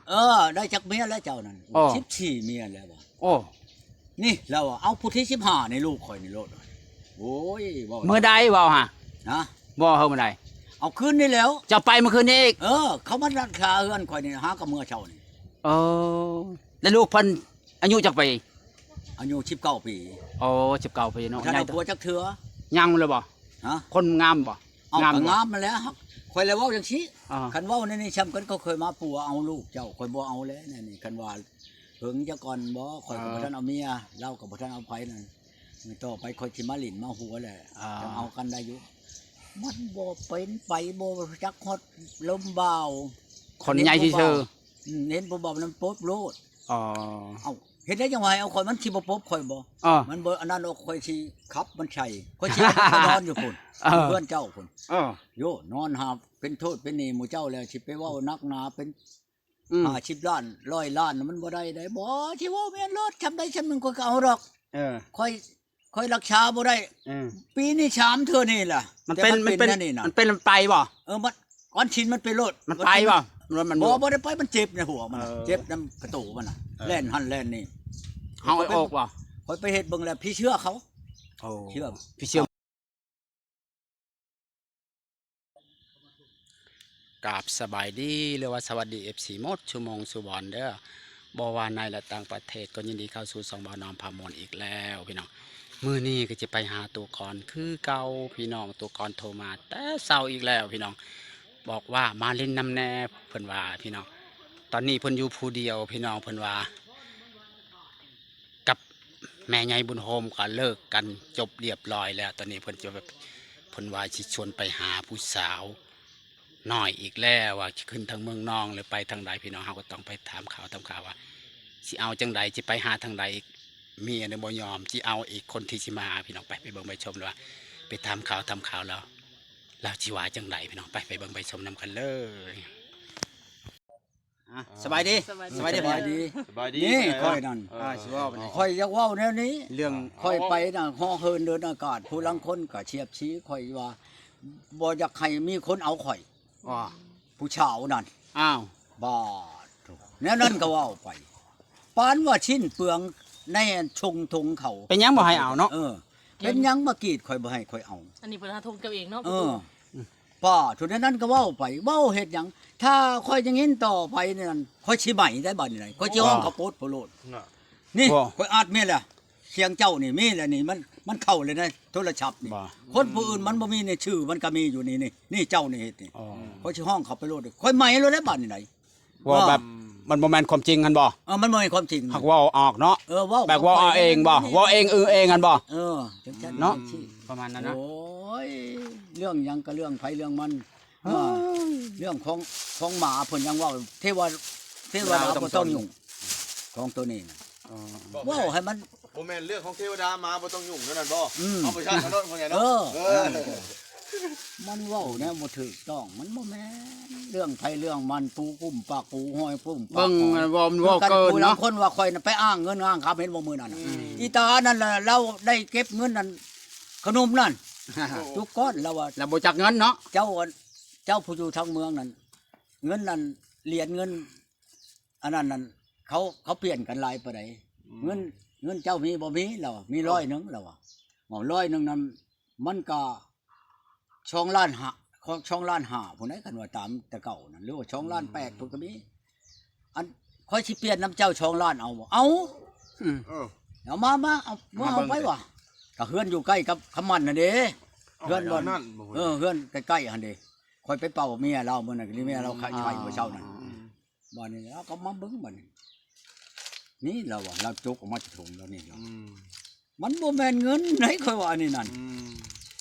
ເອີ ໄດ້ຈັກເມຍແລ້ວເຈົ້ານັ້ນ? ໂອ້ ສິບສີ່ເມຍແລ້ວວ່າ. ໂອ້ ນີ້ລາວວ່າ ເອົາຜູ້ທີສິບຫ້ານີ້ລູກຂ້ອຍນີ້ໂລດ. ໂອ້ຍ ເວົ້າ ມື້ໃດເວົ້າຫະ? ຮະ? ເວົ້າເຮົາມື້ໃດ? ເອົາຄືນນີ້ແລ້ວ. ເຈົ້າໄປມື້ຄືນນີ້ອີກ? ເອີ ເຂົາມາລັກຄາເຮືອນຂ້ອຍນີ້ ຫາກັບເມື່ອເຊົ້ານີ້. ເອີ ແລ້ວລູກເພິ່ນອາຍຸຈັກປີ? ອາຍຸສິບເກົ້າປີ. ໂອ້ ສິບເກົ້າປີເນາະ. ບໍ່ທັນເອົາຜົວຈັກເທື່ອ. ຍັງເລີຍບໍ່? ຮະ? ຄົນງາມບໍ່? ເອົາ ງາມ ກໍງາມຫັ້ນແຫຼະ. ຂ້ອຍລະເວົ້າຈັ່ງຊີ້ ອ່າ ຄັນເວົ້າໃນນີ້ ຊ່ຳກັນກໍເຄີຍມາປົວເອົາລູກເຈົ້າ ຂ້ອຍບໍ່ເອົາແລ້ວ. ແນວນີ້ ຄັນວ່າເພິ່ງຈະກ່ອນບໍ່ ຂ້ອຍກໍ ອ່າ ບໍ່ທັນເອົາເມຍ ລາວກໍບໍ່ທັນເອົາໃຜນັ້ນ. ຕໍ່ໄປຂ້ອຍຊິມາຫຼິ້ນມາຫົວແຫຼະ ອ່າ ຈັ່ງເອົາກັນໄດ້ຢູ່. ມັນບໍ່ເປັນໄປ ບໍ່ຮູ້ຈັກຮອດລົມບ່າວ ຄົນໃຫຍ່ຊື່ໆ. ອືມ ເຫັນຜູ້ບ່າວນັ້ນປົບໂລດ. ອໍ ເອົ້າ ເຮັດໄດ້ຈັ່ງວ່າໃຫ້ເອົາຂ້ອຍ ມັນຊິບໍ່ປົບຂ້ອຍບໍ່? ອໍ ມັນບໍ່ອັນນັ້ນດອກ ຂ້ອຍຊິຂັບມັນໃສ່ ຂ້ອຍຊິເອົາມັນໄປນອນຢູ່ພຸ້ນ ເອີ ເຮືອນເຈົ້າພຸ້ນ. ອໍ ໂຢ ນອນຫາເປັນໂທດເປັນໜີ່ໝູ່ເຈົ້າແລ້ວ ຊິໄປເວົ້າໜັກໜາເປັນ ອືມ ຫ້າສິບລ້ານ ຮ້ອຍລ້ານ ມັນບໍ່ໄດ້ໃດ. ບໍ່ ຊິເວົ້າແມ່ນໂລດ ຊ່ຳໃດຊ່ຳໜຶ່ງຂ້ອຍກໍເອົາດອກ. ເອີ ຂ້ອຍ ຂ້ອຍລັກສາບໍ່ໄດ້. ເອີ ປີນີ້ສາມເທື່ອນີ້ລະ. ມັນເປັນ ມັນເປັນ ມັນເປັນ ມັນເປັນໄປບໍ່? ເອີ ມັນ ກ່ອນຊິນມັນເປັນໂລດ. ມັນໄປບໍ່? ມັນ ບໍ່ ບໍ່ໄດ້ໄປ ມັນເຈັບໃນຫົວມັນນະ. ເອີ ເຈັບນຳກະໂຕມັນນະ. ເອີ ແລ່ນຫັ້ນແລ່ນນີ້. ເຮົາອອກບໍ່? ຂ້ອຍໄປເຮັດເບິ່ງແລ້ວ ຜີເຊື່ອເຂົາ. ໂອ້ ເຊື່ອ ຜີເຊື່ອ. ກາບສະບາຍດີ ຫຼືວ່າສະຫວັດດີ ເອັຟຊີ ໝົດສູ່ໝ່ອງສູ່ບ່ອນເດີ ບໍ່ວ່າໃນ ແລະ ຕ່າງປະເທດ ກໍຍິນດີເຂົ້າສູ່ຊ່ອງບ່າວນ້ອມພາມ່ວນອີກແລ້ວພີ່ນ້ອງ. ມື້ນີ້ກໍຈະໄປຫາຕູ້ກອນຄືເກົ່າພີ່ນ້ອງ. ຕູ້ກອນໂທມາແຕ່ເຊົ້າອີກແລ້ວພີ່ນ້ອງ ບອກວ່າມາຫຼິ້ນນຳແດ່ ເພິ່ນວ່າພີ່ນ້ອງ. ຕອນນີ້ເພິ່ນຢູ່ຜູ້ດຽວພີ່ນ້ອງ ເພິ່ນວ່າ ກັບແມ່ໃຫຍ່ບຸນໂຮມກໍເລີກກັນຈົບລຽບລ້ອຍແລ້ວ. ຕອນນີ້ເພິ່ນຈະ ເພິ່ນວ່າຊິຊວນໄປຫາຜູ້ສາວນ້ອຍອີກແລ້ວ ວ່າຊິຂຶ້ນທາງເມືອງນອງ ຫຼືໄປທາງໃດພີ່ນ້ອງ. ເຮົາກໍຕ້ອງໄປຖາມຂ່າວ ຖາມຂ່າວວ່າຊິເອົາຈັ່ງໃດ ຊິໄປຫາທາງໃດອີກ. ເມຍນີ້ບໍ່ຍອມ ຊິເອົາອີກຄົນທີ່ຊິມາຫາພີ່ນ້ອງ. ໄປ ໄປເບິ່ງໄປຊົມວ່າ ໄປຖາມຂ່າວ ຖາມຂ່າວແລ້ວ ລາວຊິວ່າຈັ່ງໃດພີ່ນ້ອງ. ໄປ ໄປເບິ່ງໄປຊົມນຳກັນເລີຍ. ອ່ະ ສະບາຍດີ ສະບາຍດີ ສະບາຍດີ ສະບາຍດີ ນີ້ ຂ້ອຍນັ້ນ ເອີ ຊິເວົ້າບັດນີ້ ຂ້ອຍຢາກເວົ້າແນວນີ້ ເລື່ອງ ຂ້ອຍໄປນະ ເຮົາເຫີນເດີນອາກາດ ຜູ້ລາງຄົນກໍສຽບສີຂ້ອຍວ່າ ບໍ່ຢາກໃຫ້ມີຄົນເອົາຂ້ອຍ ວ່າ ຜູ້ສາວນັ້ນ. ອ້າວ ບາດໂທ້ ແນວນັ້ນກໍເວົ້າໄປ ປານວ່າຊິ້ນເປືອງໃນຊົງຖົງເຂົາ. ເປັນຫຍັງບໍ່ໃຫ້ເອົາເນາະ? ເອີ ເປັນຫຍັງມາກີດຂ້ອຍ ບໍ່ໃຫ້ຂ້ອຍເອົາ? ອັນນີ້ເພິ່ນຫາຖົງເຈົ້າເອງເນາະ. ເອີ ປ້າ ທຸແນວນັ້ນກໍເວົ້າໄປ ເວົ້າເຮັດຫຍັງ? ຖ້າຂ້ອຍຍັງເຫັນຕໍ່ໄປນີ້ນັ້ນ ຂ້ອຍຊິໄໝໄດ້ບັດນີ້ ຂ້ອຍຊິຮ້ອງເຂົາປົດໂພໂລດ. ນີ້ ຂ້ອຍອັດເມຍແລ້ວ ສຽງເຈົ້ານີ້ມີແລ້ວນີ້ ມັນ ມັນເຂົ້າເລີຍໃນໂທລະສັບນີ້. ຄົນຜູ້ອື່ນມັນບໍ່ມີນີ້ ຊື່ມັນກໍມີຢູ່ນີ້ ນີ້ ນີ້ເຈົ້ານີ້ເຮັດນີ້. ຂ້ອຍຊິຮ້ອງເຂົາໄປໂລດ ຂ້ອຍໄໝໂລດແລ້ວບັດນີ້ໃດ. ເວົ້າແບບ ມັນບໍ່ແມ່ນຄວາມຈິງຫັ້ນບໍ່? ເອີ ມັນບໍ່ແມ່ນຄວາມຈິງ ຫາກເວົ້າອອກເນາະ. ເອີ ເວົ້າ ແບບເວົ້າເອົາເອງບໍ່? ເວົ້າເອງ ອືເອງຫັ້ນບໍ່? ເອີ ຈັ່ງຊັ້ນ ເນາະ ປະມານນັ້ນນະ. ໂອ້ຍ ເລື່ອງຫຍັງກໍເລື່ອງໃຜເລື່ອງມັນ. ເອີ ເລື່ອງຂອງ ຂອງໝາເພິ່ນຍັງເວົ້າ ເທວະ ເທວະດາບໍ່ຕ້ອງຫຍຸ້ງ ຂອງໂຕນີ້ນະ. ເວົ້າໃຫ້ມັນ ບໍ່ແມ່ນເລື່ອງຂອງເທວະດາ ໝາບໍ່ຕ້ອງຫຍຸ້ງ ແນວນັ້ນບໍ່? ອືມ ເອົາປະຊາຊົນວ່າໄງເນາະ. ເອີ ເອີ ມັນເວົ້າແນວບໍ່ຖືກຕ້ອງ ມັນບໍ່ແມ່ນເລື່ອງໃຜເລື່ອງມັນ ປູກຸ້ມປາກ ປູຫອຍກຸ້ມປາກ. ເບິ່ງ ເວົ້າ ມັນເວົ້າເກີນເນາະ. ຜູ້ລາງຄົນວ່າຂ້ອຍນະໄປອ້າງເງິນອ້າງຄຳ ເຫັນບໍ່ມື້ນັ້ນນະ ອີຕານັ້ນລະ ລາວໄດ້ເກັບເງິນນັ້ນ ຂະໜົມນັ້ນ ທຸກກ້ອນລາວວ່າ ລາວບໍ່ຈັກເງິນເນາະ. ເຈົ້າ ເຈົ້າຜູ້ຢູ່ທາງເມືອງນັ້ນ ເງິນນັ້ນ ຫຼຽນເງິນ ອັນນັ້ນນັ້ນ ເຂົາ ເຂົາປ່ຽນກັນຫຼາຍປານໃດ? ເງິນ ເງິນເຈົ້າມີບໍ່? ມີ ລາວວ່າ ມີຮ້ອຍໜຶ່ງ ລາວວ່າ. ເວົ້າຮ້ອຍໜຶ່ງນັ້ນ ມັນກໍສອງລ້ານຫ້າ ສອງລ້ານຫ້າພຸ້ນໃດ໋ ຄັນວ່າຕາມແຕ່ເກົ່ານັ້ນ ຫຼືວ່າສອງລ້ານແປດພຸ້ນກໍມີ. ອັນ ຂ້ອຍຊິປ່ຽນນຳເຈົ້າສອງລ້ານ ເອົາບໍ່? ເອົາ. ເອີ ເອົາມາ ມາ ເອົາ ມາເອົາໄປວ່າ. ກໍເຮືອນຢູ່ໃກ້ກັບຄຳໝັ້ນຫັ້ນເດ້ ເຮືອນບ່ອນ ເອີ ເຮືອນໃກ້ໆຫັ້ນເດ້. ຂ້ອຍໄປເປົ່າເມຍລາວມື້ນັ້ນ ເມຍລາວໄຂ້ ໄຂ້ມື້ເຊົ້ານັ້ນ. ບາດນີ້ລາວກໍມາເບິ່ງບາດນີ້ ນີ້ລາວວ່າ ລາວຈົກອອກມາຈາກຖົງລາວນີ້ ອືມ ມັນບໍ່ແມ່ນເງິນໃດ ຂ້ອຍວ່າອັນນີ້ນັ້ນ ອືມ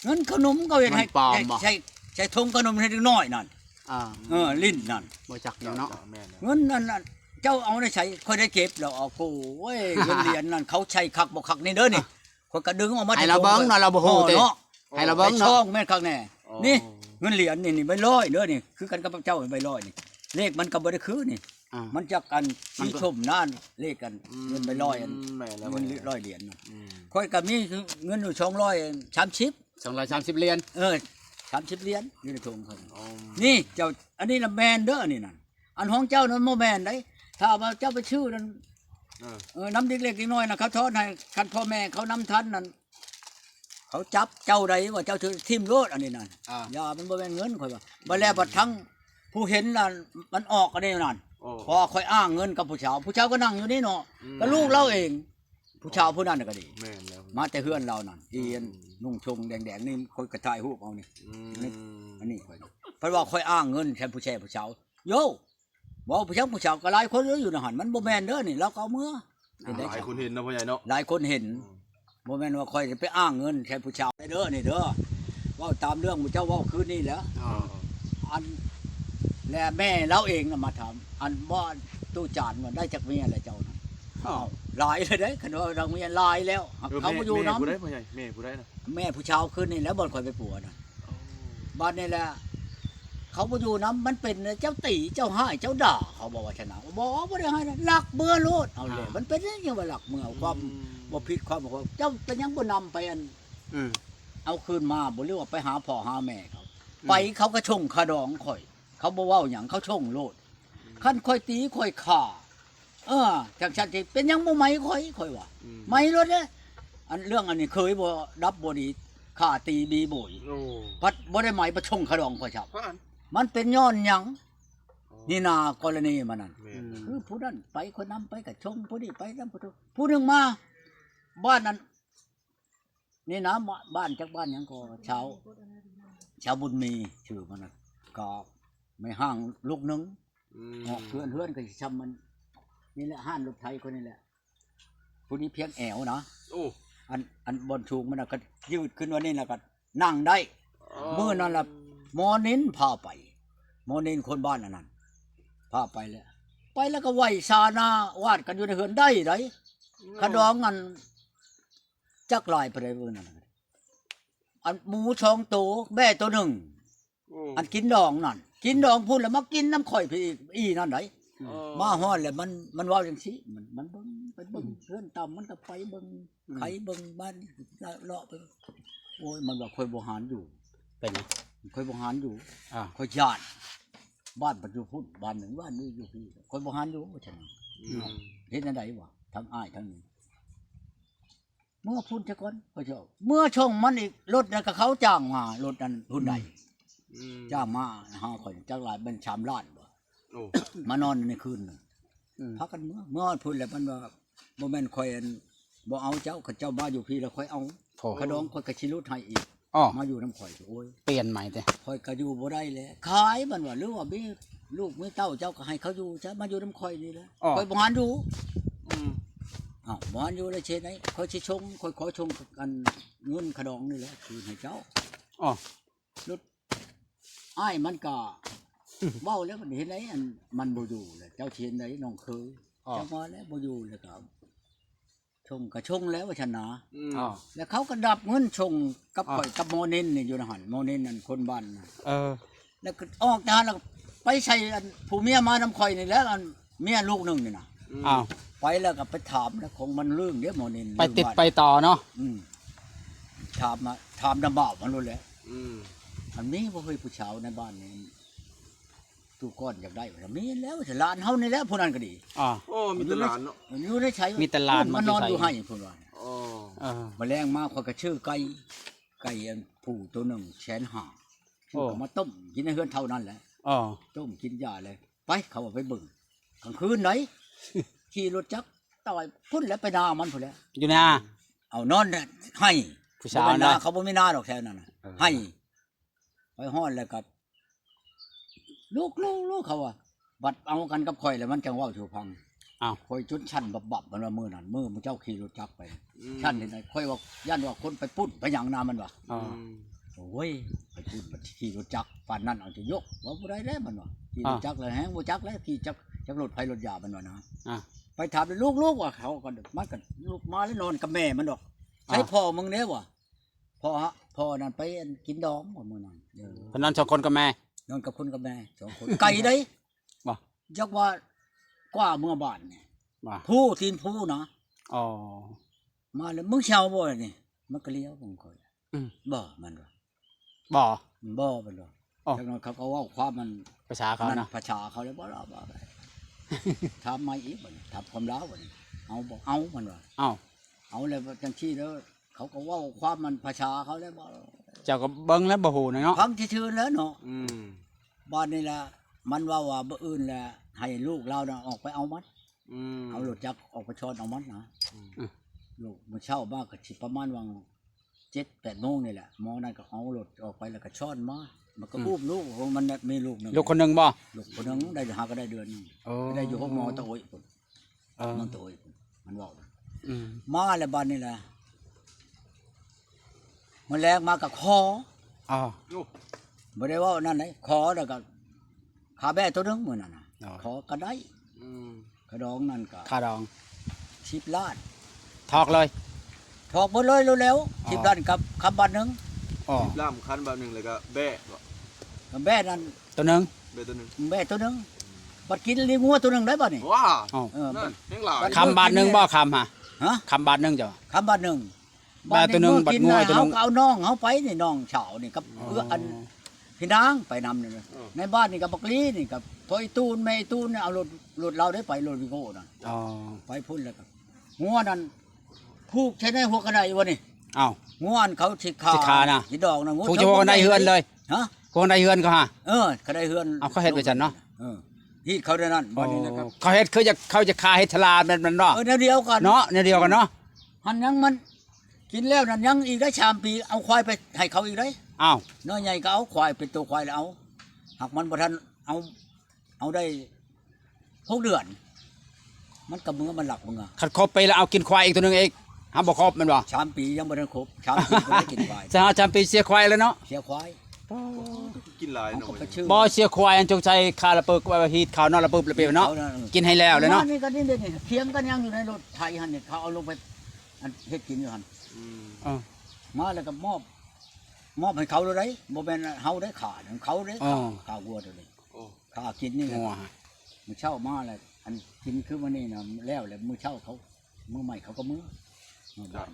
ເງິນຂະໜົມເຂົາເຮັດໃຫ້ ມັນປອມບໍ່? ໃສ່ ໃສ່ຖົງຂະໜົມໃຫ້ເດັກນ້ອຍນັ້ນ ອ່າ ເອີ ຫຼິ້ນນັ້ນ ບໍ່ຈັກແນວເນາະ. ເງິນນັ້ນ ເຈົ້າເອົາໃນໃສ? ຂ້ອຍໄດ້ເກັບແລ້ວ. ເອົາ ໂອ້ຍ ເງິນຫຼຽນນັ້ນ ເຂົາໃສ່ຄັກບໍ່ຄັກນີ້ເດີນີ້ ຂ້ອຍກໍດຶງອອກມາ ໃຫ້ລາວເບິ່ງເນາະ ລາວບໍ່ຮູ້ຕິເນາະ. ໃຫ້ລາວເບິ່ງເນາະ ແມ່ນຄັກແນ່. ອໍ ນີ້ ເງິນຫຼຽນນີ້ ນີ້ໃບຮ້ອຍເດີນີ້ ຄືກັນກັບເຈົ້າໃບຮ້ອຍນີ້ ເລກມັນກໍບໍ່ໄດ້ຄືນີ້ ອ່າ ມັນຈັກອັນ ມັນກໍ ສີຊົມນະ ເລກກັນ ອືມ ເງິນໃບຮ້ອຍອັນ ແມ່ນແລ້ວ ເງິນຮ້ອຍຫຼຽນນະ. ອືມ ຂ້ອຍກໍມີເງິນຢູ່ສອງຮ້ອຍສາມສິບ ສອງຮ້ອຍສາມສິບຫຼຽນ ເອີ ສາມສິບຫຼຽນຢູ່ໃນຖົງຂ້ອຍ. ອໍ ນີ້ເຈົ້າ ອັນນີ້ນະແມ່ນເດີ ອັນນີ້ນັ້ນ ອັນຂອງເຈົ້ານັ້ນບໍ່ແມ່ນໃດ໋ ຖ້າວ່າເຈົ້າໄປຊື້ນັ້ນ ເອີ ເອີ ນຳເດັກເລັກເດັກນ້ອຍນະ ເຂົາທອນໃຫ້ ຄັນພໍ່ແມ່ເຂົານຳທັນນັ້ນ ເຂົາຈັບເຈົ້າໃດ໋ ວ່າເຈົ້າຖືກຖິ້ມໂລດອັນນີ້ນັ້ນ ອ່າ ຢ່າ ມັນບໍ່ແມ່ນເງິນ ຂ້ອຍວ່າ ບັດແລ້ວບັດທັງຜູ້ເຫັນນັ້ນ ມັນອອກອັນນີ້ນັ້ນ ໂອ້ ເພາະວ່າຂ້ອຍອ້າງເງິນກັບຜູ້ສາວ ຜູ້ສາວກໍນັ່ງຢູ່ນີ້ເນາະ ອືມ ກໍລູກລາວເອງ ຜູ້ສາວຜູ້ນັ້ນກໍດີ ແມ່ນແລ້ວ ມາແຕ່ເຮືອນລາວນັ້ນ ທີ່ ອືມ ນຸ່ງຊົງແດງໆນີ້ ຂ້ອຍກໍຖ່າຍຮູບເອົານີ້ ອືມ ນີ້ ອັນນີ້ຂ້ອຍ ເພິ່ນວ່າຂ້ອຍອ້າງເງິນໃສ່ຜູ້ແຊຜູ້ສາວ ໂຢ ເວົ້າໄປທາງຜູ້ສາວກໍຫຼາຍຄົນເດີຢູ່ໃນຫັ້ນ ມັນບໍ່ແມ່ນເດີນີ້ ລາວກໍເອົາເມືອ ເປັນໄດ ຫຼາຍຄົນເຫັນເນາະພໍ່ໃຫຍ່ເນາະ ຫຼາຍຄົນເຫັນ ອືມ ບໍ່ແມ່ນວ່າຂ້ອຍຈະໄປອ້າງເງິນໃສ່ຜູ້ສາວເດີນີ້ເດີ ເວົ້າຕາມເລື່ອງໝູ່ເຈົ້າເວົ້າຄືນນີ້ແຫຼະ ອໍ ອັນ ແລະແມ່ລາວເອງນະມາຖາມ ອັນ ບໍ່ ຕູ້ຈານວ່າໄດ້ຈັກເມຍແລ້ວເຈົ້ານະ ອ້າວ ຫຼາຍແລ້ວເດ້ ຄັນວ່າດັກເມຍຫຼາຍແລ້ວ ເອີ ເຂົາບໍ່ຢູ່ນຳ ແມ່ຜູ້ໃດພໍ່ໃຫຍ່ ແມ່ຜູ້ໃດນະ ແມ່ຜູ້ສາວຄືນນີ້ແຫຼະ ບ່ອນຂ້ອຍໄປປົວນະ ອໍ ບາດນີ້ແຫຼະ ເຂົາບໍ່ຢູ່ນຳ ມັນເປັນເຈົ້າຕີ ເຈົ້າຮ້າຍ ເຈົ້າດ່າ ເຂົາບອກວ່າຊັ້ນນະ ບໍ່ ບໍ່ໄດ້ຮ້າຍນະ ລັກເມືອໂລດ ເອົາແຫຼະ ອ່າ ມັນເປັນຫຍັງວ່າລັກເມືອ ຄວາມ ອືມ ບໍ່ຜິດຄວາມ ເຈົ້າເປັນຫຍັງບໍ່ນຳໄປອັນ ອືມ ເອົາຄືນມາບໍ່ ຫຼືວ່າໄປຫາພໍ່ຫາແມ່ເຂົາ ອືມ ໄປເຂົາກໍຊົງຄ່າດອງຂ້ອຍ ເຂົາບໍ່ເວົ້າຫຍັງ ເຂົາຊົງໂລດ ອືມ ຄັນຂ້ອຍຕີຂ້ອຍຂ້າ ເອີ ຈັ່ງຊັ້ນຊິເປັນຫຍັງບໍ່ໄໝຂ້ອຍ ຂ້ອຍວ່າ ອືມ ໄໝໂລດເດ້ ອັນເລື່ອງອັນນີ້ເຄີຍບໍ່ດັບບໍ່ດີ ຂ້າຕີບີໂບຍ ໂອ້ ພັດບໍ່ໄດ້ໄໝ ພັດຊົງຄ່າດອງຂ້ອຍຊ້ຳ ມັນເປັນຍ້ອນຫຍັງ ອໍ ນີ້ນາ ກໍລະນີມັນນັ້ນ ແມ່ນ ອືມ ຄືຜູ້ນັ້ນໄປ ຄົນນຳໄປກໍຊົງ ຜູ້ນີ້ໄປນຳ ຜູ້ໜຶ່ງມາ ບ້ານນັ້ນ ນີ້ນະ ບ້ານ ຈັກບ້ານຫຍັງກໍ ຊາວ ຊາວບຸນມີ ຊື່ມັນນະ ກໍແມ່ຮ້າງລູກໜຶ່ງ ອືມ ອອກເຮືອນ ເຮືອນກໍຊິຊ່ຳມັນ ນີ້ແຫຼະ ຮ້ານລົດໄຖຄົນນີ້ແຫຼະ ຜູ້ນີ້ພຽງແອວນະ ໂອ້ ອັນ ອັນບ່ອນສູງມັນນະ ກໍຍືດຂຶ້ນວ່ານີ້ ແລ້ວກໍນັ່ງໄດ້ ອໍ ມື້ນັ້ນລະໝໍນິນພາໄປ ໝໍນິນຄົນບ້ານອັນນັ້ນ ພາໄປແລ້ວ ໄປແລ້ວກໍໄຫວ້ສາໜ້າວາດກັນຢູ່ໃນເຮືອນໄດ້ໃດ ອືມ ຄ່າດອງອັນ ຈັກຫຼາຍປານໃດມື້ນັ້ນ ອັນໝູສອງໂຕ ແບ້ໂຕໜຶ່ງ ໂອ້ ອັນກິນດອງນັ້ນ ກິນດອງພຸ້ນແລ້ວມາກິນນຳຂ້ອຍພີ້ອີກ ອີນັ້ນໃດ ອໍ ມາຮອດແລ້ວມັນ ມັນເວົ້າຈັ່ງຊີ້ ມັນ ມັນເບິ່ງ ໄປເບິ່ງ ອືມ ເຮືອນຕ່ຳ ມັນກໍໄປເບິ່ງ ອືມ ໄປເບິ່ງບ້ານ ເລາະໄປ ໂອ້ຍ ມັນວ່າຂ້ອຍບໍ່ຫານຢູ່ ເປັນຫຍັງ? ຂ້ອຍບໍ່ຫານຢູ່ ອ່າ ຂ້ອຍຢ້ານ ບ້ານມັນຢູ່ພຸ້ນ ບ້ານໜຶ່ງ ບ້ານນີ້ຢູ່ພີ້ ຂ້ອຍບໍ່ຫານຢູ່ ວ່າຊັ້ນ ອືມ ເຮັດແນວໃດວະ ທັງອ້າຍທັງນີ້ ເມືອພຸ້ນຊະກ່ອນ ຂ້ອຍຊິເອົາ ເມືອສົ່ງມັນອີກ ລົດນັ້ນກໍເຂົາຈ້າງມາ ລົດອັນຮຸນໄດ ອືມ ອືມ ຈ້າງມາຫາຂ້ອຍ ຈັກຫຼາຍແມ່ນສາມລ້ານບໍ່ ໂອ້ ມານອນໃນຄືນໜຶ່ງ ອືມ ພາກັນເມືອ ເມືອຮອດພຸ້ນແລ້ວ ມັນວ່າ ບໍ່ແມ່ນຂ້ອຍ ອັນ ບໍ່ເອົາເຈົ້າ ຄັນເຈົ້າມາຢູ່ພີ້ແລ້ວຂ້ອຍເອົາ ໂອ້ ຄ່າດອງຂ້ອຍກໍຊິຫຼຸດໃຫ້ອີກ ອໍ ມາຢູ່ນຳຂ້ອຍ ໂອ້ຍ ປ່ຽນໃໝ່ຕິ ຂ້ອຍກໍຢູ່ບໍ່ໄດ້ແລ້ວ ຂາຍ ມັນວ່າ ຫຼືວ່າມີລູກມີເຕົ້າ ເຈົ້າກໍໃຫ້ເຂົາຢູ່ຊະ ມາຢູ່ນຳຂ້ອຍນີ້ແຫຼະ ອໍ ຂ້ອຍບໍ່ຫານຢູ່ ອືມ ອ້າວ ບໍ່ຫານຢູ່ແລ້ວຊິເຮັດໃດ ຂ້ອຍຊິສົ່ງ ຂ້ອຍຂໍສົ່ງ ອັນ ເງິນຄ່າດອງນີ້ແຫຼະ ຄືນໃຫ້ເຈົ້າ ອໍ ລົດ ອ້າຍມັນກໍເວົ້າແລ້ວ ເຫັນໄດ໋ ອັນ ມັນບໍ່ຢູ່ແລ້ວ ເຈົ້າຊິເຫັນໄດ໋ ນ້ອງເຂີຍ ອໍ ເຈົ້າມາແລ້ວ ບໍ່ຢູ່ແລ້ວກໍ ສົ່ງກໍສົ່ງແລ້ວ ວ່າຊັ້ນນະ ອືມ ອໍ ແລ້ວເຂົາກໍດັບເງິນສົ່ງກັບ ອໍ ຂ້ອຍກັບໝໍນິນນີ້ຢູ່ໃນຫັ້ນ ໝໍນິນນັ້ນຄົນບ້ານນະ ເອີ ແລ້ວກໍອອກຈາກຫັ້ນແລ້ວໄປໃສ່ອັນຜູ້ເມຍມານຳຂ້ອຍນີ້ແຫຼະ ອັນເມຍລູກໜຶ່ງນີ້ນະ ອືມ ອ້າວ ໄປແລ້ວກໍໄປຖາມ ແລ້ວຂອງມັນເລື່ອງເດ້ໝໍນິນ ໄປຕິດໄປຕໍ່ເນາະ ອືມ ຖາມມາ ຖາມນຳບ່າວມັນໂລດແຫຼະ ອືມ ອັນນີ້ບໍ່ເຄີຍ ຜູ້ສາວໃນບ້ານນີ້ ຕູ້ກ້ອນຢາກໄດ້ວ່າ ມີແລ້ວ ຫຼານເຮົານີ້ແຫຼະ ຜູ້ນັ້ນກໍດີ ອໍ ໂອ້ ມີແຕ່ຫຼານເນາະ ຢູ່ໃນໃສ ມີແຕ່ຫຼານ ມັນນອນຢູ່ໃຫ້ພຸ້ນວ່າ ອໍ ເອີ ມາແລງມາ ຂ້ອຍກໍຊື້ໄກ່ ໄກ່ອັນຜູ້ໂຕໜຶ່ງແສນຫ້າ ຊື້ ໂອ້ ກໍມາຕົ້ມກິນໃນເຮືອນເທົ່ານັ້ນແຫຼະ ອໍ ຕົ້ມກິນຢາແລ້ວ ໄປ ເຂົາວ່າໄປເບິ່ງ ກາງຄືນໃດ ຂີ່ລົດຈັກ ຕ່ອຍພຸ້ນແຫຼະ ໄປນາມັນພຸ້ນແຫຼະ ຢູ່ນາ ເອົານອນໃຫ້ ຜູ້ສາວນະ ບໍ່ແມ່ນນາ ເຂົາບໍ່ມີນາດອກແຖວນັ້ນນະ ເອີ ໃຫ້ໄປຮອດແລ້ວກໍ ລູກໆໆ ເຂົາວ່າ ບັດເອົາກັນກັບຂ້ອຍແລ້ວມັນຈັ່ງເວົ້າສູ່ຟັງ ອ້າວ ຂ້ອຍຈົນສັ່ນບັບໆ ມັນວ່າມື້ນັ້ນ ມື້ໝູ່ເຈົ້າຂີ່ລົດຈັກໄປ ອືມ ສັ່ນເຮັດໃດ ຂ້ອຍວ່າຢ້ານວ່າຄົນໄປປຸ້ນໄປຫຍັງນະ ມັນວ່າ ອໍ ອືມ ໂອ້ຍ ໄປປຸ້ນ ມັນຂີ່ລົດຈັກປານນັ້ນ ເອົາຈະຍົກ ເວົ້າບໍ່ໄດ້ແລ້ວ ມັນວ່າ ຂີ່ລົດ ອ່າ ຈັກແລ້ວແຮງບໍ່ຈັກແລ້ວ ຂີ່ຈັກ ຈັກລົດໃຜລົດຢາ ມັນວ່ານະ ອ່າ ໄປຖາມລູກໆ ວ່າ ເຂົາກໍ ມັນກໍລຸກມາແລ້ວ ນອນກັບແມ່ມັນດອກ ອ່າ ໃສ່ພໍ່ມຶງເດ້ ວ່າ ພໍ່ ພໍ່ນັ້ນໄປກິນດອງ ວ່າມື້ນັ້ນ ເອີ ເພິ່ນນອນສອງຄົນກັບແມ່ ນອນກັບຄົນກັບແມ່ສອງຄົນ ໄກເດ້ ບໍ່ ຈັກວ່າ ກວ່າເມືອບ້ານນີ້ ບໍ່ ພູ ຕີນພູນະ ອໍ ມາແລ້ວ ມຶງຊິເອົາບໍ່ນີ້ ມັນກໍລຽວເບິ່ງຂ້ອຍ ອືມ ບໍ່ ມັນວ່າ ບໍ່ ບໍ່ ມັນວ່າ ອໍ ຈັກໜ້ອຍເຂົາກໍເວົ້າຄວາມມັນ ພາສາເຂົາເນາະ ພາສາເຂົາແລ້ວບໍ່ລະ ບໍ່ໄດ້ ຖາມໃໝ່ອີກບັດນີ້ ຖາມຄວາມລາວບັດນີ້ ເອົາບໍ່ເອົາ ມັນວ່າ ເອົ້າ ເອົາແລ້ວຈັ່ງຊີ້ເດີ ເຂົາກໍເວົ້າຄວາມມັນພາສາເຂົາແລ້ວບໍ່ ເຈົ້າກໍເບິ່ງແລ້ວບໍ່ຮູ້ເນາະ ຟັງຊື່ໆແລ້ວເນາະ ອືມ ບາດນີ້ລະ ມັນເວົ້າວ່າມື້ອື່ນລະ ໃຫ້ລູກລາວນະອອກໄປເອົາມັນ ອືມ ເອົາລົດຈັກອອກໄປຊ້ອນເອົາມັນນະ ອືມ ລູກມື້ເຊົ້າມາກໍຊິປະມານຫວ່າງ ເຈັດແປດໂມງນີ້ແຫຼະ ໝໍນັ້ນກໍເອົາລົດອອກໄປ ແລ້ວກໍຊ້ອນມາ ມັນກໍ ອືມ ອຸ້ມລູກ ມັນມີລູກໜຶ່ງ ລູກຄົນໜຶ່ງບໍ່ ລູກຄົນໜຶ່ງ ໄດ້ຫາກໍໄດ້ເດືອນໜຶ່ງ ໂອ້ ໄດ້ຢູ່ໂຮງໝໍຕະໂອ້ຍພຸ້ນ ເອີ ເມືອງຕະໂອ້ຍພຸ້ນ ມັນເວົ້ານະ ອືມ ມາແລ້ວບາດນີ້ລະ ມື້ແລງມາກໍຂໍ ອໍ ບໍ່ໄດ້ເວົ້ານັ້ນໃດ ຂໍແລ້ວກໍ ຂ້າແບ້ໂຕໜຶ່ງມື້ນັ້ນນະ ອໍ ຂໍກໍໄດ້ ອືມ ຄ່າດອງນັ້ນກໍ ຄ່າດອງ ສິບລ້ານ ຖອກເລີຍ ຖອກເບິດເລີຍໂລດແລ້ວ ອໍ ສິບລ້ານກັບຄຳບາດໜຶ່ງ ອໍ ສິບລ້ານຄຳບາດໜຶ່ງ ແລ້ວກໍແບ້ບໍ ກະແບ້ນັ້ນໂຕໜຶ່ງ ແບ້ໂຕໜຶ່ງ ແບ້ໂຕໜຶ່ງ ບັດກິນລີງົວໂຕໜຶ່ງໄດ໋ບັດນີ້ ວ້າ ເອີ ນັ້ນແຮງຫຼາຍ ຄຳບາດໜຶ່ງບໍ່ ຄຳຫະ ຮະ ຄຳບາດໜຶ່ງເຈົ້າ ຄຳບາດໜຶ່ງ ບາດໂຕໜຶ່ງ ບາດງົວໂຕໜຶ່ງ ເຮົາກໍເອົານ້ອງເຮົາໄປນີ້ ນ້ອງສາວນີ້ກັບ ອໍ ເອື້ອ ອັນພີ່ນາງໄປນຳນີ້ ເອີ ໃນບ້ານນີ້ກັບບັກລີນີ້ກັບພໍ່ອີຕູນ ແມ່ອີຕູນນີ້ ເອົາລົດ ລົດລາວໄດ້ໄປ ລົດວີໂກ້ນັ້ນ ອໍ ໄປພຸ້ນແລ້ວກໍງົວນັ້ນຜູກໃສ່ໃນຫົວກະໄດວະນີ້ ອ້າວ ງົວອັນເຂົາຊິຂ້າ ຊິຂ້ານະ ຊິດອງນະ ຜູກໃສ່ຫົວກະໄດເຮືອນເລີຍ ຮະ ຫົວກະໄດເຮືອນເຂົາຫາ ເອີ ກະໄດເຮືອນ ເອົາ ເຂົາເຮັດໄປຊັ້ນເນາະ ເອີ ຮີດເຂົາແນວນັ້ນ ອໍ ບາດນີ້ນະ ເຂົາເຮັດຄືຈະ ເຂົາຈະຂ້າເຮັດທະລາແມ່ນ ແມ່ນບໍ່ ເອີ ແນວດຽວກັນເນາະ ແນວດຽວກັນເນາະ ຫັ້ນຍັງມັນ ກິນແລ້ວນັ້ນຍັງອີກໄດ້ສາມປີ ເອົາຄວາຍໄປໃຫ້ເຂົາອີກໄດ້ ອ້າວ ນ້ອຍໃຫຍ່ກໍເອົາຄວາຍ ເປັນໂຕຄວາຍແລ້ວເອົາ ຫາກມັນບໍ່ທັນເອົາ ເອົາໄດ້ຫົກເດືອນ ມັນກໍເມືອ ມັນລັກເມືອ ຄັນຄົບໄປແລ້ວເອົາກິນຄວາຍອີກໂຕໜຶ່ງອີກ ຫາບໍ່ຄົບແມ່ນບໍ່ ສາມປີຍັງບໍ່ທັນຄົບ ສາມປີບໍ່ໄດ້ກິນຄວາຍ ສາມ ສາມປີເສຍຄວາຍແລ້ວເນາະ ເສຍຄວາຍ ກິນຫຼາຍເນາະ ບໍ່ເສຍຄວາຍ ອັນຈົງໃສ່ຄາລະປຶກໄວ້ ຮີດເຂົາເນາະ ລະປຶບລະເປີເນາະ ກິນໃຫ້ແລ້ວແລ້ວເນາະ ນີ້ກໍນີ້ ຖຽງກັນຍັງຢູ່ໃນລົດໄຖຫັ້ນນີ້ ເຂົາເອົາລົງໄປ ອັນເຮັດກິນຢູ່ຫັ້ນ ອືມ ເອີ ມາແລ້ວກໍມອບ ມອບໃຫ້ເຂົາໂລດໃດ໋ ບໍ່ແມ່ນເຮົາໄດ້ຂ້າ ເຂົາໄດ້ຂ້າ ອໍ ຂ້າງົວໂຕນີ້ ໂອ້ ຂ້າກິນນີ້ແຫຼະ ງົວ ມື້ເຊົ້າມາແລ້ວ ອັນກິນຄືມື້ນີ້ນະ ແລ້ວແລ້ວ ມື້ເຊົ້າເຂົາ ມື້ໃໝ່ເຂົາກໍເມືອ ເມືອບ້ານ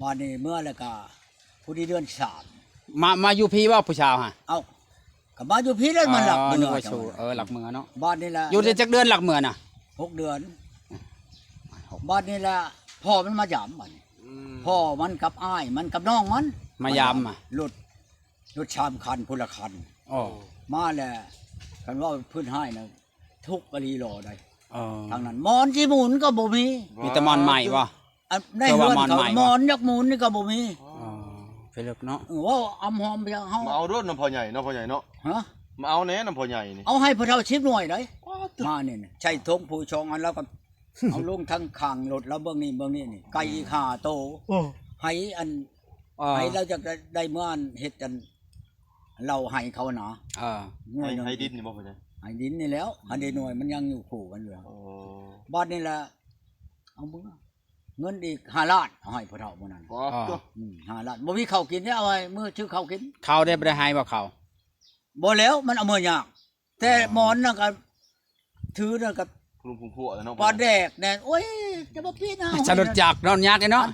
ບາດນີ້ເມືອແລ້ວກໍ ພໍດີເດືອນສາມ ມາ ມາຢູ່ພີ້ບໍ່ຜູ້ສາວຫະ ເອົ້າ ກໍມາຢູ່ພີ້ແລ້ວ ມັນລັກເມືອ ເອີ ລັກເມືອເນາະ ບາດນີ້ລະ ຢູ່ໄດ້ຈັກເດືອນລັກເມືອນະ ຫົກເດືອນ ບາດນີ້ລະ ພໍ່ມັນມາຢາມບາດນີ້ ອືມ ພໍ່ມັນກັບອ້າຍມັນກັບນ້ອງມັນ ມາຢາມ ມາຢາມ ລົດ ລົດສາມຄັນ ພົນລະຄັນ ອໍ ມາແລ້ວ ຄັນເວົ້າພື້ນຮ້າຍນະ ທຸກອີ່ຫຼີຫຼໍ່ໃດ໋ ເອີ ທາງນັ້ນ ໝອນຊິໝູນກໍບໍ່ມີ ມີແຕ່ໝອນໄມ້ບໍ່ ອັນໃນເຮືອນເຂົາ ໝອນຢາກໝູນນີ້ກໍບໍ່ມີ ອໍ ເພິ່ນເລີກເນາະ ເອີ ເວົ້າອຳຫອມພຽງເຮົາ ມາເອົາໂລດນຳພໍ່ໃຫຍ່ເນາະ ພໍ່ໃຫຍ່ເນາະ ຮະ ມາເອົາແດ່ນຳພໍ່ໃຫຍ່ນີ້ ເອົາໃຫ້ຜູ້ເຖົ້າສິບໜ່ວຍໃດ໋ ມານີ້ ໃສ່ຖົງຜູ້ສອງອັນ ແລ້ວກໍ ເອົາລົງທາງຂ້າງລົດລະເບິ່ງນີ້ເບິ່ງນີ້ນີ້ ໄກ່ອີກຫ້າໂຕ ໂອ້ ໄຮ່ອັນ ອໍ ໄຮ່ລາວຢາກໄດ້ ໄດ້ເມືອອັນເຮັດອັນເຫຼົ້າໄຮ່ເຂົານະ ເອີ ໜ່ວຍໜຶ່ງ ໄຮ່ ໄຮ່ດິນນີ້ບໍ່ ໄຮ່ດິນນີ້ແຫຼ້ວ ອັນເດໜ່ວຍມັນຍັງຢູ່ຄູ່ກັນຢູ່ ອໍ ບາດນີ້ລະ ເອົາເມືອ ເງິນອີກຫ້າລ້ານ ເອົາໃຫ້ພໍ່ເຖົ້າມື້ນັ້ນ ອໍ ອືມ ຫ້າລ້ານ ບໍ່ມີເຂົ້າກິນເດ້ ເອົາໃຫ້ມື້ຊື້ເຂົ້າກິນ ເຂົ້າໄດ້ ບໍ່ໄດ້ໃຫ້ບໍ່ເຂົ້າ ບໍ່ແລ້ວ ມັນເອົາເມືອຍາກ ແຕ່ໝອນນັ້ນກໍ ຖືນັ້ນກໍ ພວກເນາະ ປາແດກແດ່ ໂອ້ຍ ຈະມາປີນເຮົາ ສະຫຼຸດຈາກນອນຍາກເນາະ ອັນ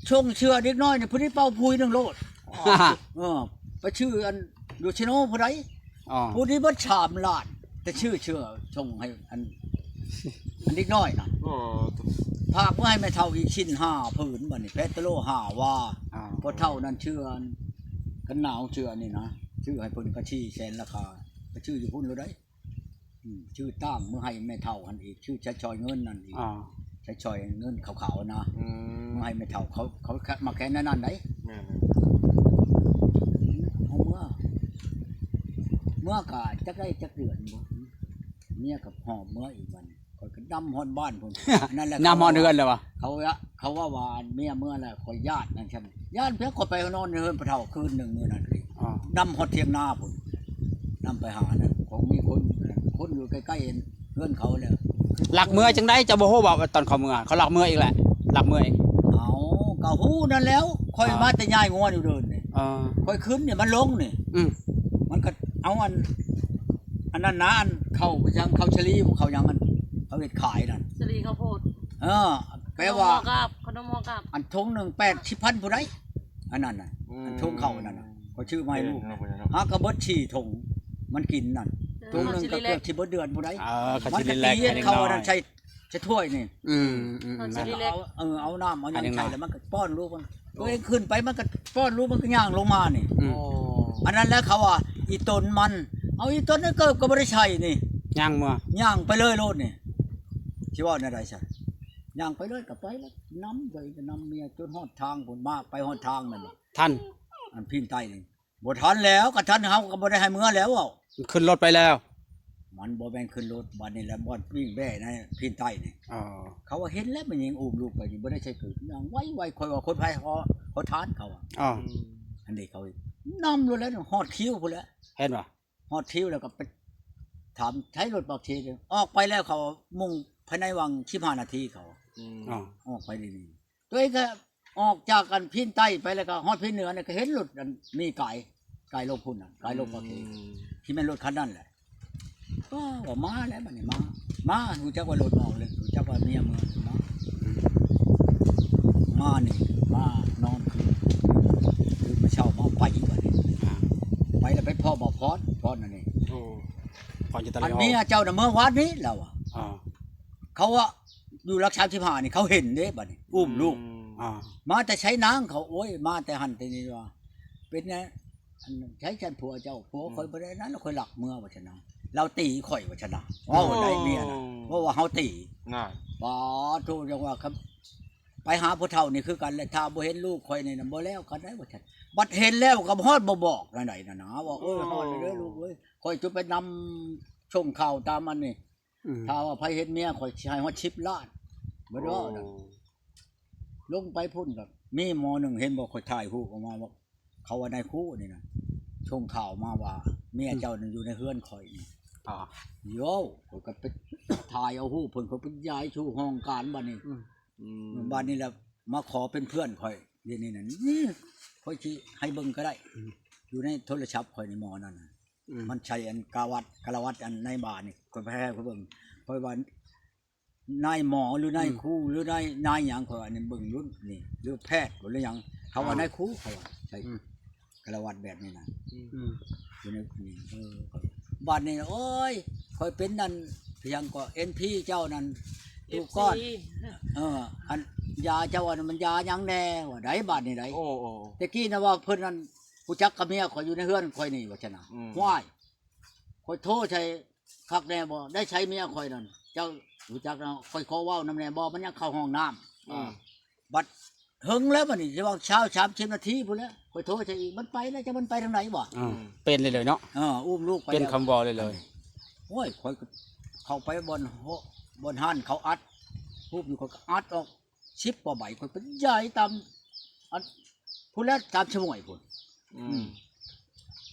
ຊົງເສື້ອເດັກນ້ອຍນີ້ ຜູ້ນີ້ເປົ່າຜຸຍໜຶ່ງໂລດ ອໍ ເອີ ໄປຊື້ອັນຢູ່ເຊໂນຜູ້ໃດ ອໍ ຜູ້ນີ້ເບິດສາມລ້ານ ແຕ່ຊື້ເສື້ອຊົງໃຫ້ອັນ ອັນເດັກນ້ອຍນະ ອໍ ຝາກມາໃຫ້ແມ່ເຖົ້າອີກຊິ້ນຫ້າຜືນ ບາດນີ້ແປດຕະໂລຫ້າວາ ອໍ ພໍ່ເຖົ້ານັ້ນເສື້ອອັນກັນໜາວ ເສື້ອອັນນີ້ນະ ຊື້ໃຫ້ເພິ່ນກໍສີ່ແສນລາຄາ ໄປຊື້ຢູ່ພຸ້ນໂລດໃດ ອືມ ຊື້ຕ່າງເມືອໃຫ້ແມ່ເຖົ້າຫັ້ນອີກ ຊື້ໃຊ້ສອຍເງິນນັ້ນອີກ ອໍ ໃຊ້ສອຍເງິນຂາວໆນະ ອືມ ເມືອໃຫ້ແມ່ເຖົ້າເຂົາ ເຂົາມາແຄ່ນັ້ນໃດ ແມ່ນໆ ເອົາເມືອ ເມືອກະຈັກໄດ້ຈັກເດືອນບໍ່ ເມຍກໍຫອບເມືອອີກບັດນີ້ ຂ້ອຍກໍນຳຮອດບ້ານພຸ້ນ ອັນນັ້ນແຫຼະ ນຳຮອດເຮືອນແລ້ວວະ ເຂົາ ເຂົາເວົ້າວ່າເມຍເມືອແລ້ວ ຂ້ອຍຢ້ານນັ້ນຊັ້ນ ຢ້ານເພິ່ນ ຂ້ອຍໄປນອນໃນເຮືອນພໍ່ເຖົ້າຄືນໜຶ່ງມື້ນັ້ນ ອືມ ນຳຮອດຖຽງນາພຸ້ນ ນຳໄປຫານະ ຂອງມີຄົນ ຄົນຢູ່ໃກ້ໆເຮືອນເຂົາແຫຼະ ລັກເມືອຈັ່ງໃດ ເຈົ້າບໍ່ຮູ້ບໍ່ ຕອນເຂົາເມືອ ເຂົາລັກເມືອອີກແຫຼະ ລັກເມືອອີກ ເອົາ ກໍຮູ້ນັ້ນແຫຼ້ວ ຂ້ອຍ ອ່າ ມາແຕ່ຍ້າຍງົວຢູ່ເດີ່ນນີ້ ອ່າ ຂ້ອຍຂຶ້ນນີ້ ມັນລົງນີ້ ອືມ ມັນກໍເອົາອັນ ອັນນັ້ນນະ ອັນເຂົ້າຫຍັງ ເຂົ້າສາລີບໍ່ ເຂົ້າຫຍັງ ອັນເຂົາເຮັດຂາຍນັ້ນ ສາລີເຂົ້າໂພດ ເອີ ແປວ່າ ຂະໜົມຫໍກາບ ຂະໜົມຫໍກາບ ອັນຖົງໜຶ່ງແປດສິບພັນຜູ້ໃດ ອັນນັ້ນນະ ອືມ ອັນຖົງເຂົ້າອັນນັ້ນນະ ຂ້ອຍຊື້ມາໃຫ້ລູກ ເອີ ເນາະ ເນາະ ຫາກະເບິດສີ່ຖົງ ມັນກິນນັ້ນ ເອີ ຖົງໜຶ່ງກໍເກືອບຊິເບິດເດືອນພຸ້ນໃດ໋ ເອີ ເຂົາຊິ ມັນກໍຕີເຫັນເຂົາອັນນັ້ນໃສ່ ໃສ່ຖ້ວຍນີ້ ອືມ ເຂົາຊິ ເອີ ເຂົາຊິ ເອົາ ເອີ ເອົານ້ຳເອົາຫຍັງໃສ່ ແລ້ວມັນກໍປ້ອນລູກມັນ ໂຕເອງຂຶ້ນໄປ ມັນກໍປ້ອນລູກ ມັນກໍຍ່າງລົງມານີ້ ອືມ ໂອ້ ອັນນັ້ນແຫຼະເຂົາວ່າ ອີຕົນມັນ ເອົາ ອີຕົນນັ້ນເກີບກໍບໍ່ໄດ້ໃສ່ນີ້ ຍ່າງເມືອ ຍ່າງໄປເລີຍໂລດນີ້ ຊິເວົ້າແນວໃດຊະ ຍ່າງໄປເລີຍ ກໍໄປແລ້ວ ນຳໄປ ນຳເມຍຈົນຮອດທາງພຸ້ນ ມາໄປຮອດທາງນັ້ນ ທັນ ອັນພີນໃຕ້ນີ້ ບໍ່ທັນແລ້ວ ກໍທັນເຮົາກໍບໍ່ໄດ້ໃຫ້ເມືອແລ້ວ ເວົ້າ ຂຶ້ນລົດໄປແລ້ວ ມັນບໍ່ແມ່ນຂຶ້ນລົດ ບັດນີ້ແຫຼະ ບ່ອນປີ້ງແບ້ໃນພີນໃຕ້ນີ້ ອໍ ເຂົາວ່າເຫັນແລ້ວ ແມ່ຍິງອຸ້ມລູກໄປນີ້ ບໍ່ໄດ້ໃສ່ເກີບ ຍ່າງໄວໆ ຂ້ອຍວ່າຄົນໄພຂໍ ຂໍທານ ເຂົາວ່າ ອໍ ອັນນີ້ເຂົານຳລົດແລ້ວ ຮອດຄິວພຸ້ນແຫຼະ ເຫັນບໍ່ ຮອດຄິວແລ້ວກໍໄປຖາມໃຊ້ລົດປາກເຊ ອອກໄປແລ້ວ ເຂົາມຸ່ງພາຍໃນຫວ່າງສິບຫ້ານາທີ ເຂົາ ອໍ ອອກໄປນີ້ ຕົວເອງກໍອອກຈາກອັນພີນໃຕ້ໄປ ແລ້ວກໍຮອດພີນເໜືອນີ້ ກໍເຫັນລົດອັນມີກາຍ ກາຍລົງພຸ້ນນະ ກາຍລົງປາກເຊ ອືມ ທີ່ແມ່ນລົດຄັນນັ້ນແຫຼະ ກໍວ່າມາແລ້ວບັດນີ້ ມາ ມາ ຮູ້ຈັກວ່າລົດອອກແລ້ວ ຮູ້ຈັກວ່າເມຍເມືອ ມາ ອືມ ມານີ້ ມານອນຄືນ ຄືມາເຊົ້າມາໄປບັດນີ້ ອ່າ ໄປແລ້ວໄປພໍ້ບ່າວພອນ ພອນອັນນີ້ ໂອ້ ພອນຢູ່ຕະຫຼອດ ອັນເມຍເຈົ້ານະເມືອວານນີ້ ລາວວ່າ ອ່າ ເຂົາວ່າ ຢູ່ຫຼັກສາມສິບຫ້ານີ້ ເຂົາເຫັນເດ້ ບັດນີ້ ອຸ້ມລູກ ອືມ ອ່າ ມາແຕ່ໃສນາງ ເຂົາ ໂອ້ຍ ມາແຕ່ຫັ້ນແຕ່ນີ້ວ່າ ເປັນຫຍັງ ອັນໃສຊັ້ນຜົວເຈົ້າ ຜົວຂ້ອຍ ອືມ ບໍ່ໄດ້ນັ້ນ ຂ້ອຍລັກເມືອ ວ່າຊັ້ນນະ ລາວຕີຂ້ອຍ ວ່າຊັ້ນນະ ເວົ້າໄດ້ເມຍນະ ໂອ້ ເວົ້າວ່າເຮົາຕີ ນັ້ນ ປາໂທ ຈັ່ງວ່າ ຄັນໄປຫາຜູ້ເຖົ້ານີ້ຄືກັນແຫຼະ ຖ້າບໍ່ເຫັນລູກຂ້ອຍນີ້ນະ ບໍ່ແລ້ວກັນໄດ໋ ວ່າຊັ້ນ ບັດເຫັນແລ້ວກໍຮອດບໍ່ບອກແນວໃດນັ້ນນະ ວ່າ ໂອ້ຍ ໂອ້ ຮອດແລ້ວເດີລູກເອີຍ ຂ້ອຍຈະໄປນຳສົ່ງຂ່າວຕາມອັນນີ້ ອືມ ຖ້າວ່າໃຜເຫັນເມຍຂ້ອຍ ຊິໃຫ້ຮອດສິບລ້ານ ບໍ່ໄດ້ເວົ້ານະ ໂອ້ ລົງໄປພຸ້ນກໍມີໝໍໜຶ່ງ ເຫັນບໍ່ ຂ້ອຍຖ່າຍຮູບອອກມາວ່າ ເຂົາວ່ານາຍຄູນີ້ນະ ສົ່ງຂ່າວມາວ່າ ເມຍ ອືມ ເຈົ້ານັ້ນຢູ່ໃນເຮືອນຂ້ອຍນີ້ ອ່າ ໂຢ ຂ້ອຍກໍໄປຖ່າຍເອົາຮູບເພິ່ນ ຂ້ອຍໄປຢາຍສູ່ຫ້ອງການບັດນີ້ ອືມ ອືມ ບັດນີ້ລະມາຂໍເປັນເພື່ອນຂ້ອຍ ດຽວນີ້ນັ້ນ ນີ້ ຂ້ອຍຊິໃຫ້ເບິ່ງກໍໄດ້ ອືມ ຢູ່ໃນໂທລະສັບຂ້ອຍນີ້ ໝໍນັ້ນນະ ອືມ ມັນໃຊ້ອັນກາວັດ ກາລະວັດອັນໃນບານີ້ ຂ້ອຍໄປໃຫ້ເຂົາເບິ່ງ ຂ້ອຍວ່າ ນາຍໝໍ ຫຼື ນາຍ ອືມ ຄູ ຫຼື ນາຍ ນາຍຫຍັງ ຂ້ອຍວ່າ ອັນນີ້ເບິ່ງລຸ້ນນີ້ ຫຼື ແພດ ຫຼື ຫຍັງ ເຂົາວ່າ ອ່າ ນາຍຄູ ເຂົາວ່າ ໃສ່ ອືມ ກາລະວັດແບບນີ້ນະ ອືມ ຢູ່ໃນນີ້ ເອີ ບັດນີ້ ໂອ້ຍ ຂ້ອຍເປັນນັ້ນ ຫຍັງກໍ ເອັນພີ ເຈົ້ານັ້ນ ເອັຟຊີ ທຸກກ້ອນ ເອີ ອັນຢາເຈົ້າອັນນັ້ນມັນຢາຫຍັງແດ່ ວ່າໄດ໋ ບາດນີ້ໄດ໋ ໂອ້ ໂອ້ ແຕ່ກີ້ນະວ່າເພິ່ນນັ້ນ ຮູ້ຈັກກັບເມຍຂ້ອຍຢູ່ໃນເຮືອນຂ້ອຍນີ້ ວ່າຊັ້ນນະ ອືມ ຫວ້າຍ ຂ້ອຍໂທໃສ່ຄັກແດ່ບໍ່ ໄດ້ໃຊ້ເມຍຂ້ອຍນັ້ນ ເຈົ້າຮູ້ຈັກເນາະ ຂ້ອຍຂໍເວົ້ານຳແດ່ບໍ່ ມັນຍັງເຂົ້າຫ້ອງນ້ຳ ອືມ ບັດເຖິງແລ້ວບັດນີ້ ຊິວ່າຊາວສາມສິບນາທີພຸ້ນແຫຼະ ຂ້ອຍໂທໃສ່ອີກ ມັນໄປແລ້ວ ຈັກມັນໄປທາງໃດບໍ່ ອືມ ເປັນເລີຍເນາະ ເອີ ອຸ້ມລູກໄປ ປ່ຽນຄຳເວົ້າເລີຍ ໂອ້ຍ ຂ້ອຍກໍເຂົ້າໄປບ່ອນ ບ່ອນຮ້ານເຂົາອັດຮູບຢູ່ ຂ້ອຍກໍອັດອອກ ສິບກວ່າໃບ ຂ້ອຍໄປຢາຍຕາມ ອັນ ພຸ້ນແຫຼະ ຕາມຊະໝວຍພຸ້ນ ອືມ ອືມ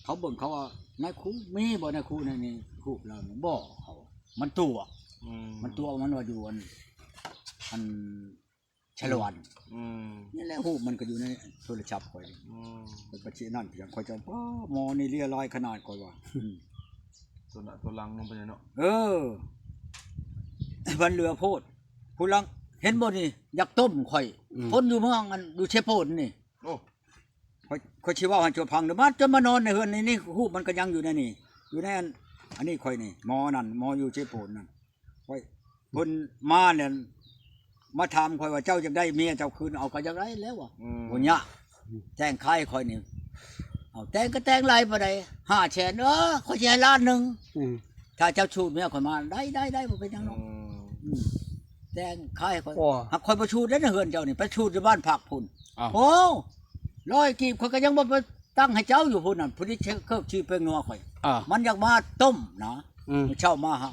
ເຂົາເບິ່ງ ເຂົາວ່າ ນາຍຄູ ມີບໍ່ນາຍຄູໃນນີ້ ຮູບລາວນີ້ ບໍ່ ເຂົາວ່າ ມັນຕົວະ ອືມ ມັນຕົວະ ມັນວ່າຢູ່ອັນ ອັນ ຊາລະວັນ ອືມ ນີ້ແຫຼະ ຮູບມັນກໍຢູ່ໃນໂທລະສັບຂ້ອຍ ອືມ ຂ້ອຍກໍຊິນັ້ນ ພຽງຂ້ອຍຈະ ປ້າ ໝໍນີ້ເລວຮ້າຍຂະໜາດ ຂ້ອຍວ່າ ອືມ ຕົວໜ້າຕົວຫຼັງນຳເພິ່ນເນາະ ເອີ ມັນເຫຼືອໂພດ ຜູ້ຫຼັງ ເຫັນບໍ່ນີ້ ຢາກຕົ້ມຂ້ອຍ ອືມ ຄົນຢູ່ເມືອງອັນ ຢູ່ເຊໂປນນີ້ ໂອ້ ຂ້ອຍ ຂ້ອຍຊິເວົ້າໃຫ້ເຈົ້າຟັງເດີ ມາ ຈົນມານອນໃນເຮືອນນີ້ ນີ້ ຮູບມັນກໍຍັງຢູ່ໃນນີ້ ຢູ່ໃນອັນ ອັນນີ້ຂ້ອຍນີ້ ໝໍນັ້ນ ໝໍຢູ່ເຊໂປນນັ້ນ ຂ້ອຍ ເພິ່ນມາແລ້ວ ມາຖາມຂ້ອຍວ່າ ເຈົ້າຢາກໄດ້ເມຍເຈົ້າຄືນ ເອົາ ກໍຢາກໄດ້ແລ້ວວ່າ ອືມ ບໍ່ຍາກ ແຕ່ງຂາຍໃຫ້ຂ້ອຍນີ້ ເອົາ ແຕ່ງກໍແຕ່ງຫຼາຍປານໃດ ຫ້າແສນ ເອີ ຂ້ອຍຊິໃຫ້ລ້ານໜຶ່ງ ອືມ ຖ້າເຈົ້າຊູດເມຍຂ້ອຍມາ ໄດ້ ໄດ້ ໄດ້ ບໍ່ເປັນຫຍັງດອກ ອືມ ອືມ ແຕ່ງຂາຍໃຫ້ຂ້ອຍ ໂອ້ ຫາກຂ້ອຍບໍ່ຊູດເດ້ ເຮືອນເຈົ້ານີ້ ໄປຊູດຢູ່ບ້ານພັກພຸ້ນ ອ້າວ ໂອ້ ຮ້ອຍກີບ ຂ້ອຍກໍຍັງບໍ່ໄປຕັ້ງໃຫ້ເຈົ້າຢູ່ພຸ້ນນັ້ນ ຜູ້ທີ່ເຄີບຂີ້ເພິ່ງນົວຂ້ອຍ ອ່າ ມັນຢາກມາຕົ້ມນະ ອືມ ມື້ເຊົ້າມາຫາ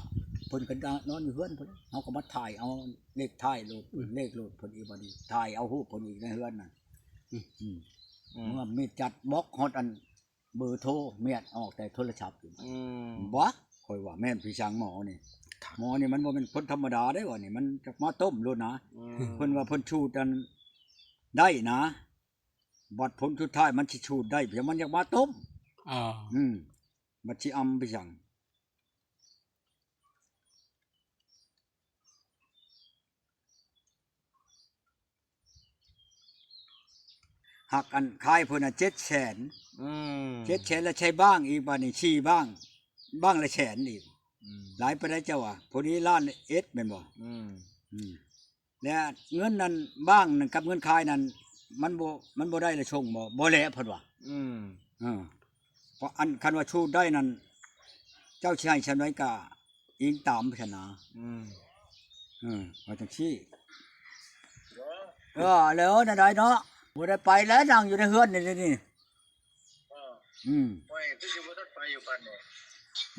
ເພິ່ນກໍນອນຢູ່ເຮືອນເພິ່ນ ເຮົາກໍມາຖ່າຍເອົາເລກທ້າຍໂລດ ອືມ ເລກໂລດເພິ່ນອີກ ບັດນີ້ຖ່າຍເອົາຮູບເພິ່ນອີກໃນເຮືອນນັ້ນ ອືມ ອືມ ອືມ ເມື່ອມີດຈັດບລັອກຮອດອັນ ເບີໂທ ເມຍອອກແຕ່ໂທລະສັບຢູ່ ອືມ ບໍ່ ຂ້ອຍວ່າແມ່ນພີ່ຊ່າງໝໍນີ້ ໝໍນີ້ມັນບໍ່ແມ່ນຄົນທຳມະດາເດ້ວ່ານີ້ ມັນຈັກມາຕົ້ມໂລດນະ ອືມ ເພິ່ນວ່າເພິ່ນສູດອັນໄດ້ນະ ບັດຜົນສຸດທ້າຍມັນຊິສູດໄດ້ ພຽງມັນຢາກມາຕົ້ມ ອ່າ ອືມ ບັດຊິອຳໄປຫຍັງ ຫັກອັນຂາຍເພິ່ນນະເຈັດແສນ ອືມ ເຈັດແສນ ແລ້ວໃຊ້ບ້າງອີກ ບາດນີ້ສີ່ບ້າງ ບ້າງລະແສນອີກ ອືມ ຫຼາຍປານໃດເຈົ້າວ່າ? ພໍດີລ້ານເອັດແມ່ນບໍ່? ອືມ ອືມ ແລະເງິນນັ້ນບ້າງນັ້ນກັບເງິນຂາຍນັ້ນ ມັນບໍ່ ມັນບໍ່ໄດ້ລະຊົງບໍ່? ບໍ່ແຫຼະເພິ່ນວ່າ ອືມ ເອີ ເພາະອັນຄັນວ່າຊູດໄດ້ນັ້ນ ເຈົ້າຊິໃຫ້ສ່ຳໃດກະອີງຕາມຊັ້ນນາ ອືມ ເອີ ວ່າຈັ່ງຊີ້ ເອີ ແລ້ວແນວໃດເນາະ ບໍ່ໄດ້ໄປແລ້ວ ນັ່ງຢູ່ໃນເຮືອນນີ້ ດຽວນີ້ ອືມ ໂອ້ຍ ຄືຊິບໍ່ທັນໄປຢູ່ບັດນີ້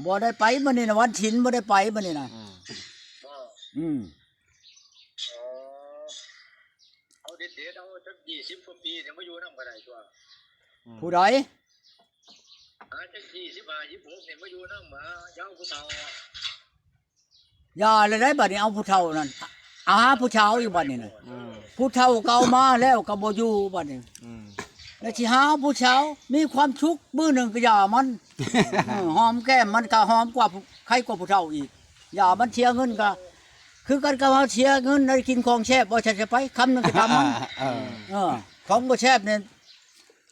ບໍ່ໄດ້ໄປມື້ນີ້ນະ ວັນສິນບໍ່ໄດ້ໄປມື້ນີ້ນະ ອືມ ອືມ ອໍ ເອົາເດັດໆ ເອົາຈັກຊາວກວ່າປີນີ້ມາຢູ່ນຳກໍໄດ້ຕົວະ ອືມ ຜູ້ໃດ? ຫາຈັກຊາວຫ້າ ຊາວຫົກນີ້ມາຢູ່ນຳ ຫາຢາວຜູ້ເຖົ້າ ຢ່າແລ້ວໄດ໋ ບັດນີ້ເອົາຜູ້ເຖົ້ານັ້ນ ເອົາຫາຜູ້ສາວຢູ່ບັດນີ້ນະ ອືມ ຜູ້ເຖົ້າກໍເອົາມາແລ້ວກໍບໍ່ຢູ່ບັດນີ້ ອືມ ແລ້ວຊິຫາຜູ້ສາວ ມີຄວາມສຸກ ມື້ໜຶ່ງກໍຢ່າມັນ ເອີ ຫອມແກ້ມມັນກໍຫອມກວ່າ ໃຄກວ່າຜູ້ເຖົ້າອີກ ຢ່າມັນເສຍເງິນກໍ ຄືກັນກັບເຮົາເສຍເງິນໄດ້ກິນຂອງແຊບ ບໍ່ໃຊ່ໄປຄຳໜຶ່ງກໍຕາມມັນ ເອີ ເອີ ຂອງບໍ່ແຊບນີ້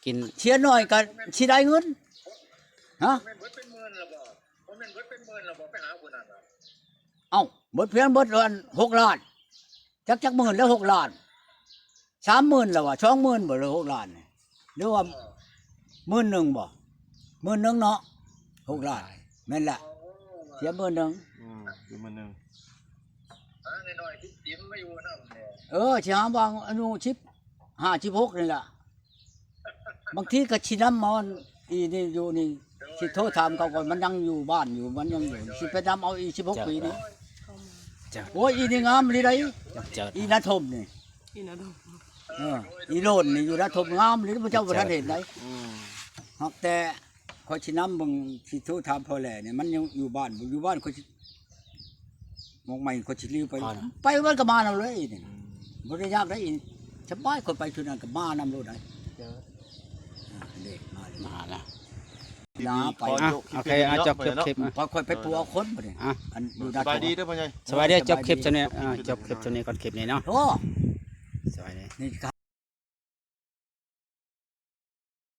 ກິນ ເສຍໜ້ອຍກໍຊິໄດ້ເງິນ ຮະ ແມ່ນເບິດເປັນໝື່ນແລ້ວບໍ່? ບໍ່ແມ່ນເບິດເປັນໝື່ນແລ້ວບໍ່? ໄປຫາຜູ້ນັ້ນນະ ເອົ້າ ເບິດພຽງ ເບິດອັນຫົກລ້ານ ຈັກ ຈັກໝື່ນແລ້ວ ຫົກລ້ານ ສາມໝື່ນແລ້ວວ່າ ສອງໝື່ນບໍ່ ຫຼືຫົກລ້ານນີ້ ຫຼືວ່າໝື່ນໜຶ່ງບໍ່? ໝື່ນໜຶ່ງເນາະ ຫົກລ້ານ ແມ່ນລະ ເສຍໝື່ນໜຶ່ງ ອືມ ເສຍໝື່ນໜຶ່ງ ຫານ້ອຍໆ ຕິມໆ ມາຢູ່ນຳແດ່ ເອີ ຊິຫາບາງອາຍຸສິບຫ້າ ສິບຫົກນີ້ລະ ບາງທີກໍຊິນຳເອົາອີ່ນີ້ຢູ່ນີ້ ຊິໂທຖາມເຂົາກ່ອນ ມັນຍັງຢູ່ບ້ານຢູ່ ມັນຍັງຢູ່ ຊິໄປນຳເອົາອີ່ສິບຫົກປີນີ້ ເຈົ້າ ໂອ້ຍ ອີ່ນີ້ງາມອີ່ຫຼີໃດ໋ ເຈົ້າ ອີ່ນາທົມນີ້ ອີ່ນາທົມ ເອີ ອີ່ໂລນນີ້ຢູ່ນາທົມງາມອີ່ຫຼີ ພະເຈົ້າບໍ່ທັນເຫັນໃດ໋ ອືມ ຫາກແຕ່ຂ້ອຍຊິນຳເບິ່ງ ຊິໂທຖາມພໍ່ແຫຼນີ້ ມັນຍັງຢູ່ບ້ານບໍ່? ຢູ່ບ້ານຂ້ອຍຊິ ໝອກໃໝ່ຂ້ອຍຊິລີ້ໄປ ໄປມັນກໍມານຳເລີຍນີ້ ອືມ ບໍ່ໄດ້ຍາກໃດ໋ ສະບາຍ ຂ້ອຍໄປຊຸດນັ້ນກໍມານຳໂລດໄດ໋ ເຈົ້າ ອ່າ ເດ້ ມາແລ້ວ ມາແລ້ວ ນາໄປ ອ່ະ ໂອເຄ ອ່ະ ຈົບຄລິບ ຂ້ອຍໄປປົວຄົນບັດນີ້ ອ່ະ ອັນຢູ່ນາ ສະບາຍດີເດີພໍ່ໃຫຍ່ ສະບາຍດີ ຈົບຄລິບຊ່ຳນີ້ ອ່າ ຈົບຄລິບຊ່ຳນີ້ກ່ອນ ຄລິບນີ້ເນາະ ໂອ້ ສະບາຍດີ ນີ້